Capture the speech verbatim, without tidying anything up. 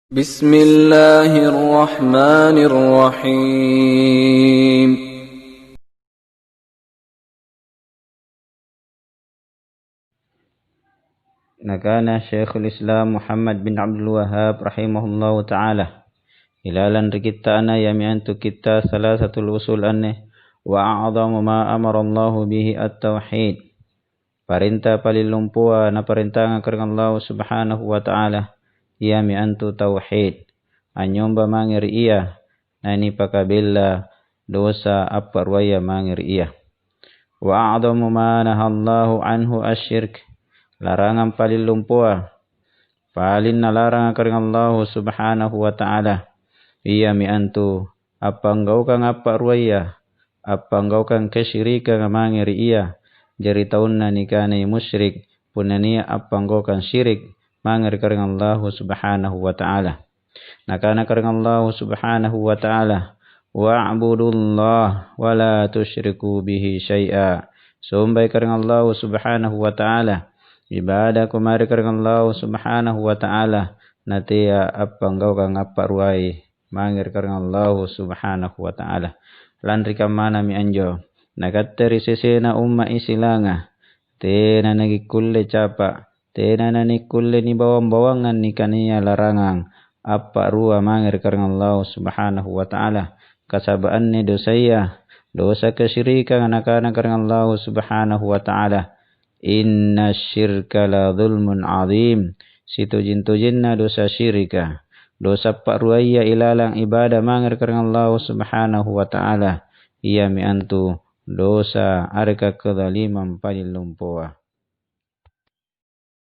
بسم الله الرحمن الرحيم. Nakana Syekhul Islam Muhammad bin Abdul Wahhab rahimahullahu ta'ala, ilalang ri kitta'na, iami antu kitta' Salasatul Usul anne, "Wa a'zamu ma amarallahu bihi at-tauhid." Parenta paling lompoa naparentanga karaeng Allahu Subhanahu wa Ta'ala, iami antu tauhid, anynyomba mange ri Ia, nanipakabella dosa apparuaya mange ri Ia. "Wa a'zamu ma nahallahu anhu asyirk." Larangang paling lompoa, paling nalaranga karaeng Allahu Subhanahu wa Ta'ala, iami antu appanggaukang apparuaya, appanggaukang kasyirikanga mange ri Ia. Jari taunna nikanai musyrik, punna nia' appanggaukang syirik mange ri karaeng Allahu Subhanahu wa Ta'ala. Nakana karaeng Allahu Subhanahu wa Ta'ala, "Wa'budullah wa la tusyriku bihi syai'a." Sombai karaeng Allahu Subhanahu wa Ta'ala, ibadako mae ri karaeng Allahu Subhanahu wa Ta'ala, natea appanggaukang apparuai mange ri karaeng Allahu Subhanahu wa Ta'ala. Lanri kammanami anjo, nakatte ri sesena umma' Isilanga, tena nakikkulle capa', tena nanikkulle nibawang-bawangang nikania larangang appa'rua mange ri karaeng Allahu Subhanahu wa Ta'ala. Kasaba' anne dosaya, dosa kasyirikanga, nakana karaeng Allahu Subhanahu wa Ta'ala, "Inna syirka la zulmun azim." Sitojeng-tojenna dosa syirika, dosa pa'ruaya ilalang ibada mange ri karaeng Allahu Subhanahu wa Ta'ala, iami antu dosa areka kezalimang paling lompoa.